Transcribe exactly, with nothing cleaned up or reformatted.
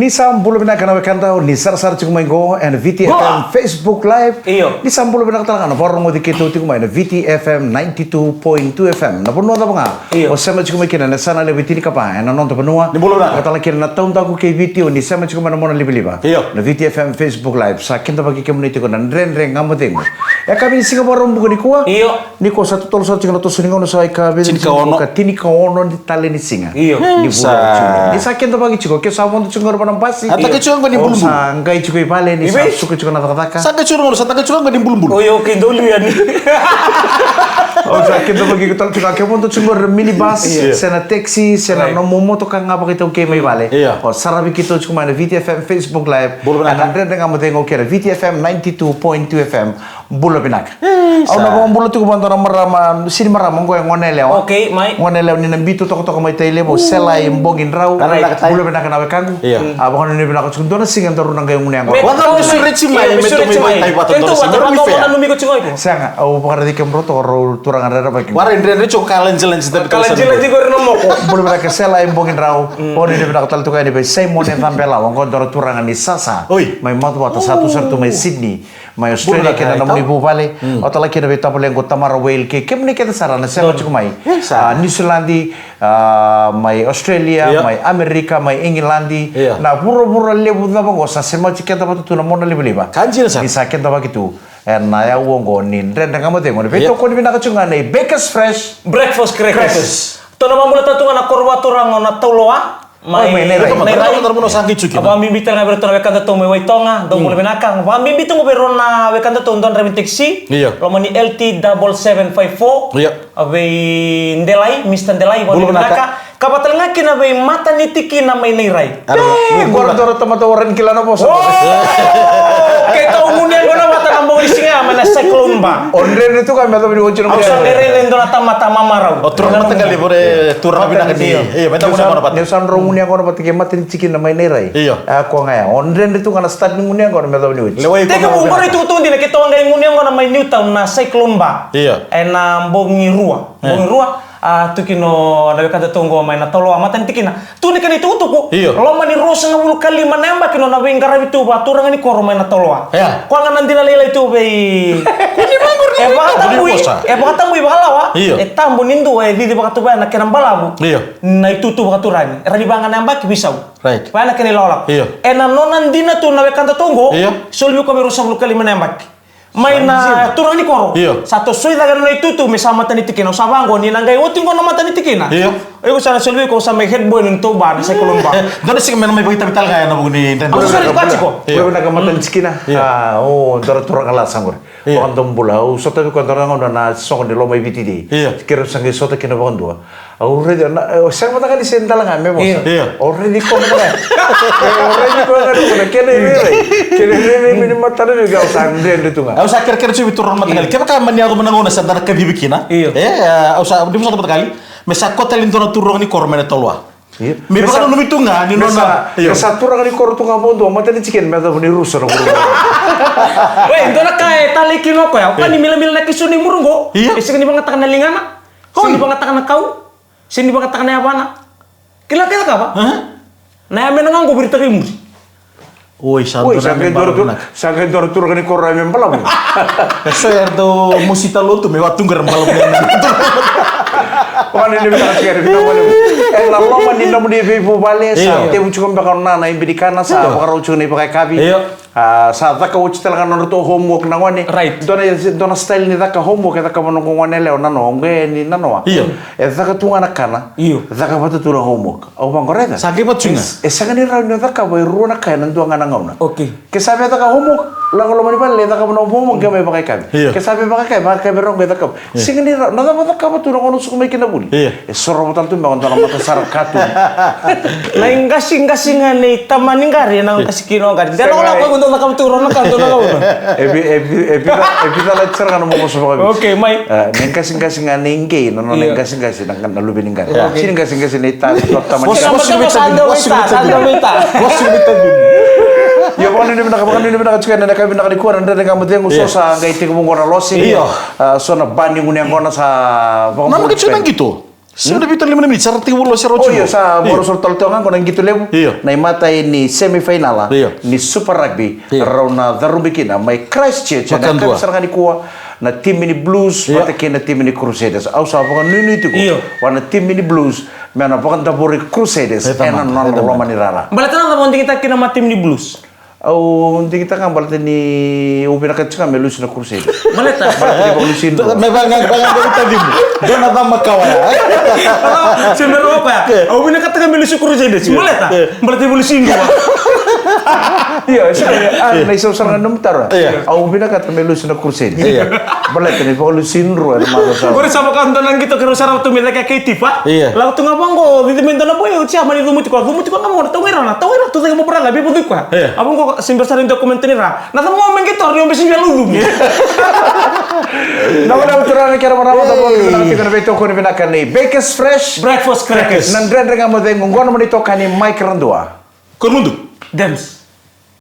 Ni sa bula vinaka na wekada, ni sarasara tiko mai qo ena V T F M Facebook Live. Io. Ni sa bula vinaka tale ga na vakarogoci keitou tiko mai na V T F M ninety-two point two F M. Na vanua cava ga o sema tiko mai kina, na yasana levu e tinikava ena noda vanua. Ni bula vinaka. Vakatale kina na taudaku kei Viti, o ni sema tiko mai na mona livaliva. Io. Na V T F M Facebook Live, sa kidavaki kemuni tiko na Dredre Ga Mo Cegu. E ka vinisiga vakarau buka nikua. Io. Nikua sa totolo sara tiko na toso ni gauna, sa ika vitu, tinikaono. Ka tinikaono ni tale ni siga. Io. Ni vula o June. Ni sa kidavaki tiko, ke sa vodo tiko qori va na basi. A taka tiko qo ni bulubulu. Sa qai tiko i vale ni sa suka tiko na cakacaka. Sa qai tiko qo, sa taka tiko qo ni bulubulu. Oi, okay, dou liu yani. O sa kidavaki tale tiko, ke vodo tiko qori na minibus, se na taxi, se na nomu motoka ga vakaitaukei mai vale. Io. O saravi keitou tiko mai na V T F M Facebook Live. Bula vinaka. Ena Dredre Ga Mo Cegu kei na V T F M ninety-two point two F M. Bula vinaka. Au na vakabula tiko vua dua na marama, sini marama qo, e gone yalewa. Okay, mai. Gone yalewa ni Nabito, tokatoka mai Tailevu, Selai Bogidrau. Bula vinaka na wekaqu. Io. A vakanuinui vinaka tiko, dua na siga daru na qai gunu yaqona. Vakanuinui sureti mai, me tou mai vakanuinui vata dua na siga. Sega, au vakaraici kemudrau toka rau turaga rerevaki. Warai dredre tiko ka lanjilanji tabi tale sa. Bula vinaka Selai Bogidrau. O nuinui vinaka tale tiko yani vei Simon e Cabelawa, qo dua na turaga ni Sasa. Oi. Mai Macuata, sa tu sara tu mai Sydney. Mai Australia kei na nomuni vuvale. O tale kina vei tavalequ Tamara Whale kei kemuni kece sara na sema tiko mai. Niusiladi, mai Australia, mai Amerika, mai Igiladi. Na vuravura levu cava qo sa semati keda vata tu na mona livaliva. Ni sa kidavaki tu ena yau oqo ni Dredre Ga Mo Cegu. Ni veitokoni vinaka tiko ga nei Bakers Fresh Breakfast Crackers. Tou na vakabula tale tu ga na koro vakaturaga o Natauloa. Mai Nairai. Vakabibi tale ga vei iratou na wekadatou mai Waitoga, dou bula vinaka. Vakabibi tu ga vei rau na wekadatou dua draiva ni taxi. Io. Loma ni L T double seven five four. Io. Vei Delai, Mister Delai, vakabibi vinaka. Ka vaka tale ga kina vei matanitikina mai Nairai. Qori dua na tamata o rawa ni kila na vosa. Keitou gunu yaqona vata na bogi ni siga ya mai na Cyclone Bar. O dredre tu ga me yacova ni oti na gunu yaqona. Au sa dredre dua na tamata mamarau. O turaga mataqali vore, turaga vinaka ni. Io, me da gunu yaqona vata. Ni sa drau gunu yaqona vata kei matanitikina mai Nairai. Io. A koya ga ya. O dredre tu ga na start ni gunu yaqona me yacova ni oti. Tekivu qori tukutuku dina, keitou a qai gunu yaqona mai Newtown na Cyclone Bar. Io. Ena bogi rua. Bogi rua, a tu kina na wekadatou qo mai Natauloa, matanitikina. Tu na kena itukutuku. Io. Loma ni ruasagavulu ka lima na yabaki nona veiqaravi tu vakaturaga ni koro mai Natauloa. Koya ga na dina lailai tu vei. E vakatabui, e vakatabui vakalawa. Io. E tabu ni dua, e cici vakatuvaya na kena balavu. Io. Na itutu vakaturaga. Rawa ni va ga na yabaki veisau. Right. Vaya na kena ilawalawa. Io. Ena nona dina tu na wekadatou qo. Io. Soli vei koya vei ruasagavulu ka lima na yabaki. Mai na turaga ni koro. Io. Sa tosoi cake na nona itutu me sa matanitikina. Au sa vaqo ni na qai oti qo na matanitikina. Io. Iko sa na soli vei iko sa mai head boy ni tou bar, na Cyclone Bar. Dua na siga me na mai vakaitavi tale ga ena vuku ni dredre. Au sa soli iko. Io. Io, vinaka matanitikina. Io. A, o, dua na turaga la sa qori. Io. Vakadomobula, au sota vei koya dua na gauna na soqo ni Loma i Viti Day. Io. Keirau sa qai sota kina vakadua. Au raici, na, e, o sega vata ga ni se dala ga me vosa. Io. Au raici koya vata ga. Au raici koya ga na kena irairai. Kena irairai me ni matana vei au sa dredre tu ga. Au sa kerekere tu vei turaga na mataqali. Kevaka mani yaco mai na gauna sa da na kacivi kina. Io. E, e, au sa, ni vosa na mataqali. Me sa kota li dua na turaga ni koro mai na toloa. Io. Me vakananumi tu ga ni nona. Io. Me sa turaga ni koro tu ga vakadua, matanitikina me yacova ni rusa na vuru. Wei, dua na ka e talei kina o koya. Ka ni milamila na kisu ni muru qo. Io. E sega ni vagataka na ligana. Sega ni vagataka na kau. Sega ni vagataka na yavana. Kila kece cakava? Na yamena ga qo viritaka i muri. Oi, sa dua na yamena balavu. Sa qai dua na turaga ni koro na yamena balavu. E so era dau mosi talo tu me vaka tu qo era balavu. Vakanuinui vinaka tiko, era vinaka vakalevu. Ena loma ni nomuni veivuvale, sa tevu tiko beka o nona na ibe ni kana, sa vakarau tiko na ivakayakavi. Io. A, sa caka oti tale ga na nodratou homework na gone. Right. Dua na, dua na style ni caka homework e cakava noqu gone yalewa, nanoa, o qai ni nanoa. Io. E caka tu ga na kana. Io. Caka vata tu na homework. Au vaqo, raica. Sa qai vata tu ga. E, e sega ni rawa ni o cakava e rua na ka ena dua ga na gauna. Okay. Ke sa via caka homework, lako loma ni vale, lai cakava na homework, qai mai vakayakavi. Io. Ke sa via vakayakavi, vakayakavi rawa qai cakava. Sega ni rawa, na cava cakava tu na gauna suka mai kina vuli? Io. E sorova tale tu beka dua na matasara katuni. Na iqasiqasi ga nei tamani qari, na qasi kina o qari. De lakolako iko dau cakava tu rau na ka dua na gauna. E vi, e vi, e vica, e vica lati sara ga na nomu vosa vakaViti. Okay, mai. E, na iqasiqasi ga nei qei, na nona iqasiqasi na, na luve ni qari. Io. Sega ni iqasiqasi nei ta, tamani qari. Vosa, vosa, vosa, vosa. Io, vakanuinui vinaka, vakanuinui vinaka tiko ena yakavi vinaka nikua na Dredre Ga Mo Cegu, so sa qai tekivu qo na losi. Io. A, so na bani gunu yaqona sa vakamudu. Namaki tiko na qito. Sega ni vitu na lima na miniti, sa ra tekivu lo, sa ra O io, tiko. Sa Io. Moro Soro Talo Teo ga qo na qito levu. Io. Na imatai ni semifinala Io. ni Super Rugby Io. Rau na carubi kina mai Christchurch, na Vakadua. Kanisaragani kua, na timi ni Blues Io. vata kei na timi ni Crusaders. Au sa vakanuinui tiko Io. vua na timi ni Blues me na vakadavori Crusaders E tamata, ena nona e tamata. loma ni rara. Baleta na cava o digitaka kina ma timi ni Blues? Au digitaka baleta ni au vinakata tiko ga me lusi na Crusaders. Baleta. Baleta ni vakalusi ni rua. Me vagagagaga tacimu. Dua na cama kawa ya. Se me roka ya. Au vinakata ga me lusi Crusaders. Baleta. Baleta ni vakalusi ni rua. Io, sa a na isau sara ga nomu taro. Io. Au vinakata me lusi na Crusaders. Io. Baleta ni vakalusi ni rua ena macawa sa. Kore sa vaka dua na qito kei rau sara tu me cake kei Tifa. Io. Lako tu ga vaqo, cici mai dua na boy, au tia mani cumu tiko, cumu tiko ga vaqo, tau ira na, tau ira, tu cake mo brother, vei vucu koya. Io. A vaqo, se bera sara ni documentary ra. Na cava mo me qito, ni o me sivia lucumu. Na wale au turaga kei na marama, da voli vinaka tiko na veitokoni vinaka ni Bakers Fresh. Breakfast crackers. Na Dredre Ga Mo Cegu, qo na mani itokani Mike Radua. Koromudu. Dems.